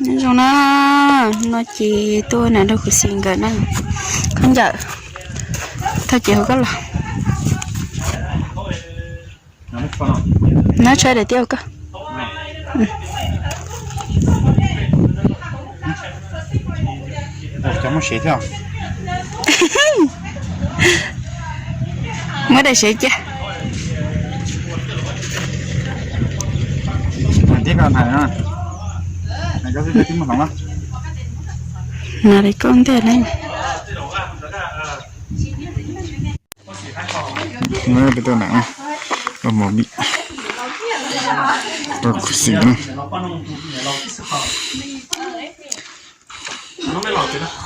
Nyob zoo na, no ces tuaj nram nrog kuv xis nkawd na. Khaub ncaws, thauj ces hu koj los. Nab tshuav daim tiab ua koj. Muab daim sev cia. Nariv koj ntiag ne. Peb tuaj na, ua mos vim, ua khuv xim na.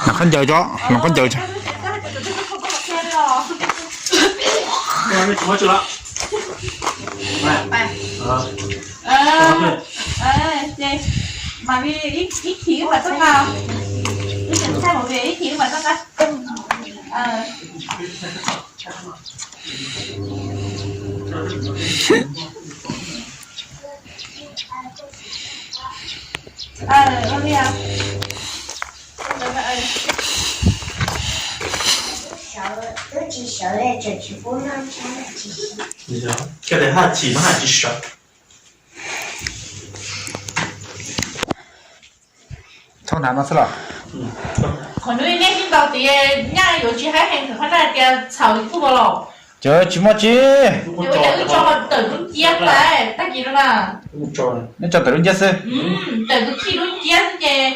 Los khaub ncaws tso, los khaub ncaws tso. Thaum nav no xwb los? Qhov hnub nej sib ntaus tias nyaj yuav tsis haib heev, qhov no hais tias txhaum ib tug los? Ces tsis muaj tsi. Ua cas wb tso tawm lub nciab tag, tag kis no na. Nej tso tawm lub nciab xwb? Tawm tus khij lub nciab xwb ces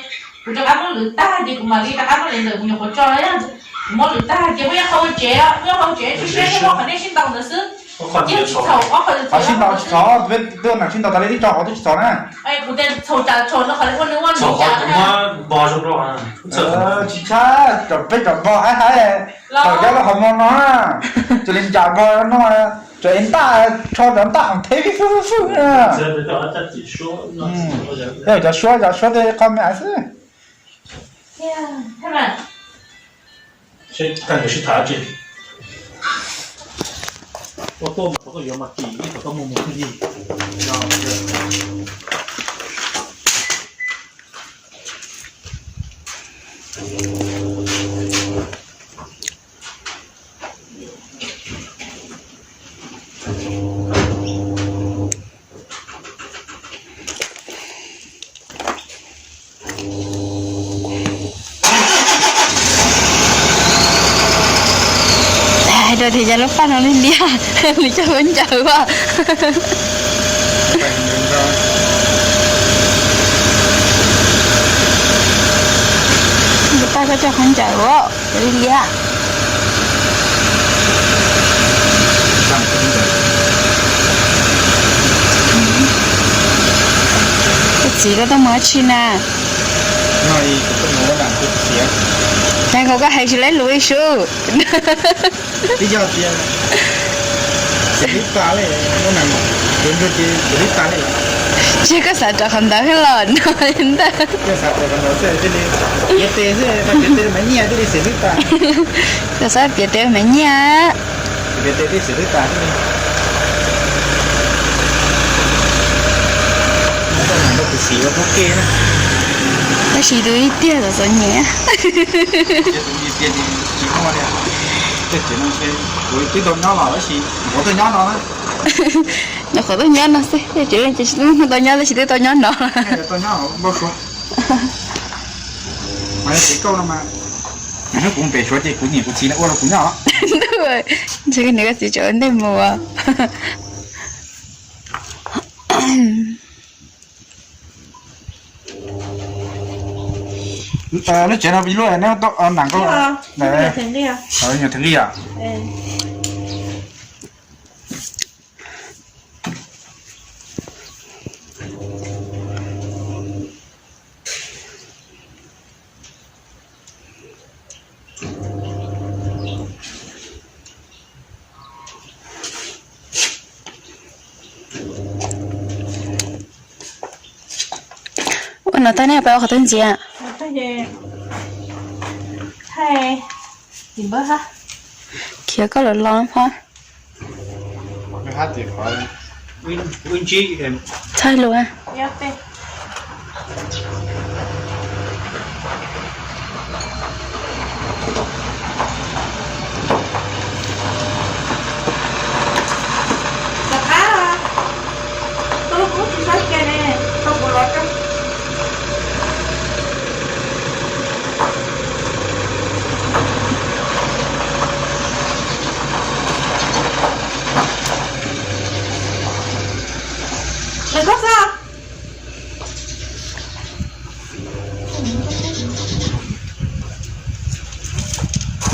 kuv rov qab muab lwm tag ces kuv mam li rov qab muab lwm ntawm kuv nyuam qhuav tso, kuv muab lwm tag ces muaj ib qho ua tsev, muaj ib qho ua tsev tsis siab thiab, muaj qhov nej sib ntaus ntawd xwb. Ces tsis txhaum ob qho. Qhov sib ntaus tsis txhaum, peb tuaj nram sib ntaus tas li twb tso qhov twb tsis txhaum na. Kuv tias txhaum tsam txhaum no qhov ua nws ua nws cas na. Tsis tshab, peb tsom npog haib haib, thaum cov lub qhov muag no, cia li ncaim npog no, tsuas es ntaj, rho cov ntaj hauv theb fwj fwj fwj na. Yog cov suab, cov suab tej qhov me xwb. Hais rau tias cov lub paj no li liab, nws coj khaub ncaws as. Lub paj koj coj khaub ncaws as, li liab. Koj txiv, koj tuaj mus dab tsi na? Cas koj hais tsis laib lus li sub? Tsis yog koj xav rau qhov ntawd los no ntag. Koj xav piav tes mas nyiaj. Tab sis tus ib tiag txom txom nyem. Twb tau nyob los tab sis nyuam qhuav tuaj nyob no xwb, ces leej twg tsis tau nyob tab sis twb tau nyob no. Ntshe koj niam koj txiv ua rau kuv nyob. Ntshe koj niam koj txiv tseem ua ntej mus. Lub tsev no lub nram koj, nyuag theem nqi os. Ua no tag nej pab ua qhov twg ntxiv? Khiav koj lawm los phab. Thaij lus.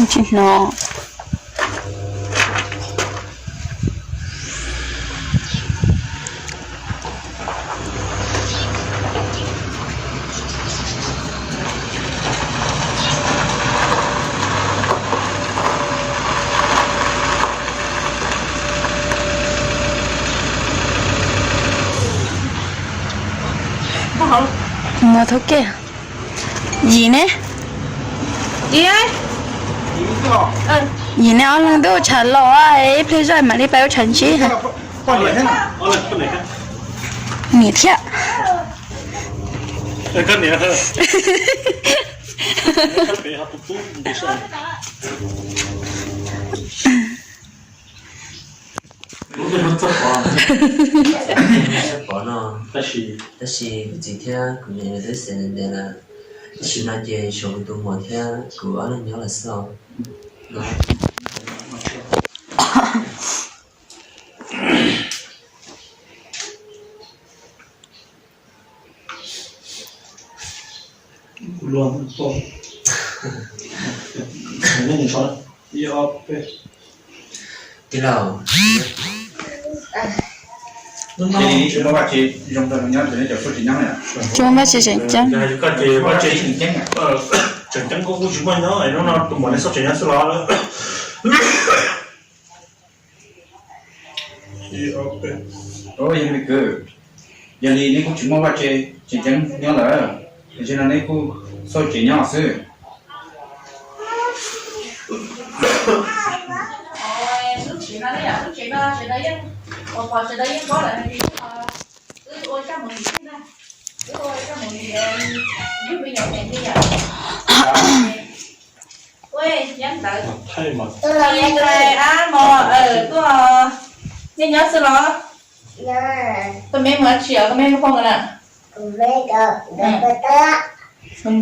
Tsis hnov. Mus thauj kev. Yim ne? Yim ne, ob leeg twb ua tshav los, ib pliag zoj mam li pais ua tshav ntsib. Niam thiab. Pov no, tab sis kuv txiv thiab kuv niam twb xav ntev lawm, tab sis no ces tshuav kuv tus muam thiab kuv ob leeg nyob lawm xwb os. Tij laug, tsis muaj vaj tse tseem ceeb. Tseem ceeb kuj tsis muaj nyob, hnub no tus muam nej txhob tseem nyob xwb los. Yog li, yog li neb kuj tsis muaj vaj tse tseem ceeb nyob lawm, tiam sis no neb kuj txhob tseem nyob xwb. Nej nyob xwb los? Koj me muaj tsis os, koj me muaj poj na?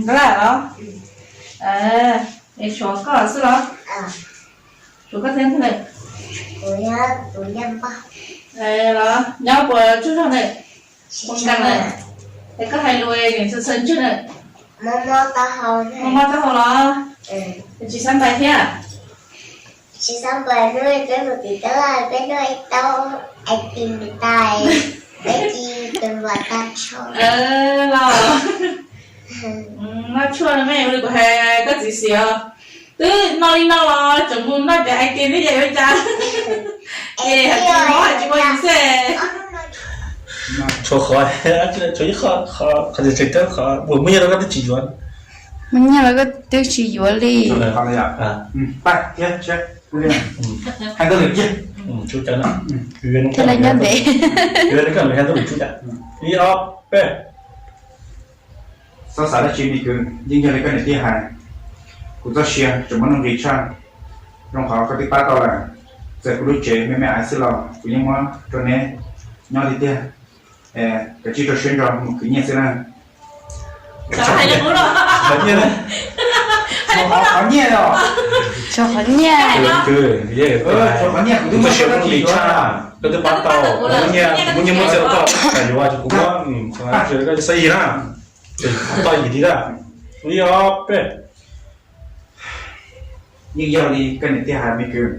Tab laj los? Es tshuav koj xwb los? Tshuav koj thiab ntag. Los nyob puas tsaug zog na? Puas nkees na? Es koj hais lus niam txhawj ntswg na? Mob mob taub hau los? Tsis xav npais thiab? Tsis xav npais, hnub peb mus tim Tab Laj peb noj ib taub ice cream tas, peb cia li tus npais tag nrho. Los noj tshuaj no me, ua li kuv hais koj txiv xiam os. Twb noj li no los tseem mus noj cov ice cream thiab ces ua cas? Es hais tsis mob hais tsis ua yus xwb. Tshuav qhov, tshuav ib qho, qhov tseem ceeb, qhov uas muaj nyiaj rau koj twb tsis yuav. Muaj nyiaj los koj twb tsis yuav li. Hais ntau lawm kiag. Thiaj li nyob ntev. Ib ob peb. Txhob xav dab tsi me kwv, yeej yog li koj niam tij hais, kuv txoj sia tseem muaj nuj nqis tshaj, zoo qhov koj twb pab tau lawm. Txawm kuv lub tsev me me aiv xwb los kuv yeej muab rau neb nyob tiag tiag. Kav tsij rau siab ntso mus khwv nyiaj xwb na. Qhov nyiaj, qhov nyiaj os. Qhov nyiaj, qhov nyiaj kuv twb muaj siab dab tsi yuav. Koj twb pab tau, kuv muaj nyiaj, kuv muaj nyiaj muaj txiaj rau koj, kuv muab, koj xav yim na, tau yim li na. Ib ob peb. Yeej yog li koj niam tij hais me kwv.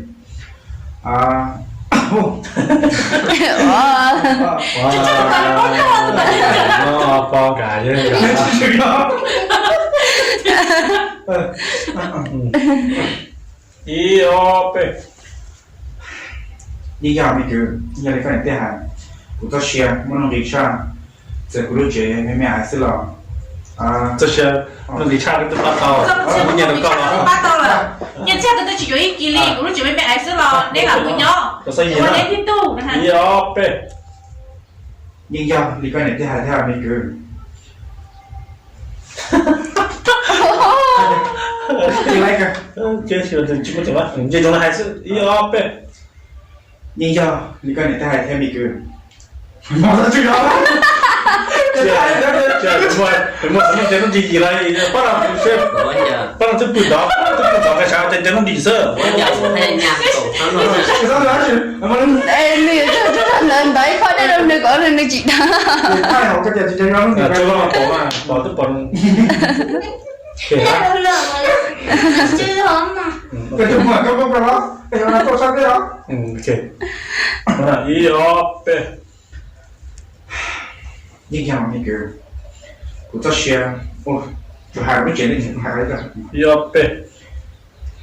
Ib ob peb. Yeej yog me kwv, yeej yog li koj niam tij hais, kuv txoj sia muaj nuj nqis tshaj, txawm kuv lub tsev me me aiv xwb los. Txoj sia nuj nqis tshaj koj twb pab tau, muaj nyiaj rau koj los. Pab tau lawm, nyiaj txiag koj twb tsis yuav ib kis li, kuv lub tsev me me aiv xwb los neb lam mus nyob, ua neb tib tug. Ib ob peb. Yeej yog li koj niam tij hais thiab me kwv. Tsis muaj, tsis muaj, nce ntsoov hais xwb, ib ob peb. Yeej yog li koj niam tij hais thiab me kwv. Muaj qhov muaj nce nuj nqis yim los pab no, pab no twb pw tod, twb pw tod nqa sav ces nce nuj nqis xwb. Nws yuav tsum ntawd ntawd ib qho dej rau nws kom nws tsis dag. Pom twb pom. Koj cov muag koj muab rau los, koj yuav los tuaj sab teb os. Ib ob peb. Yeej yog me kwv, kuv txoj sia, tsuas hais lub tsev li kuv hais li ko. Ib ob peb.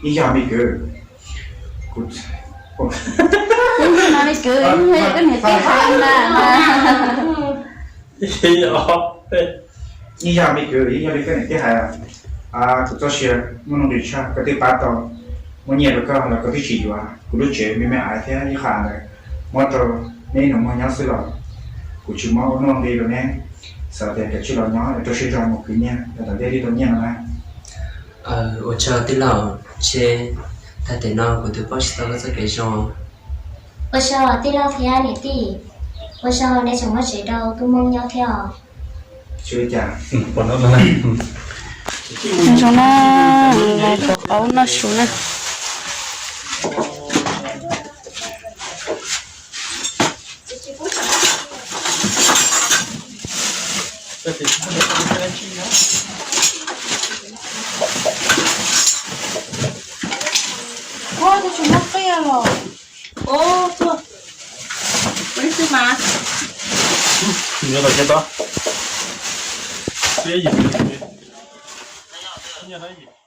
Yeej yog me kwv, kuv, yeej yog me kwv, yeej yog koj niam tij hais na. Ib ob peb. Yeej yog me kwv, yeej yog li koj niam tij hais. Kuv txoj sia muaj nuj nqis tshaj, koj twb pab tau, muab nyiaj rau koj los koj twb tsis yuav. Kuv lub tsev me me aiv thiab ib qho ntawd muab rau neb ib nus muag nyob xwb los kuv tsis muab ua nuj nqi rau neb. Xav tias kav tsij los nyob es rau siab zog mus khwv nyiaj los tom ntej thiaj tau nyiaj no na. Ua tsaug tij laug, ntshe tag tes no kuv twb paub tsis tau koj txoj kev zoo. Ua tsaug tij laug thiab niam tij, ua tsaug nej tseem muab tsev rau tub Hmoob nyob thiab os. Zoo na, los rau qaub noj su na. Ua, tus tsis muaj qij los. Ua, tus, ua li xwb mas. Nyob tau thiab tod. Twb yim, nyob tau yim.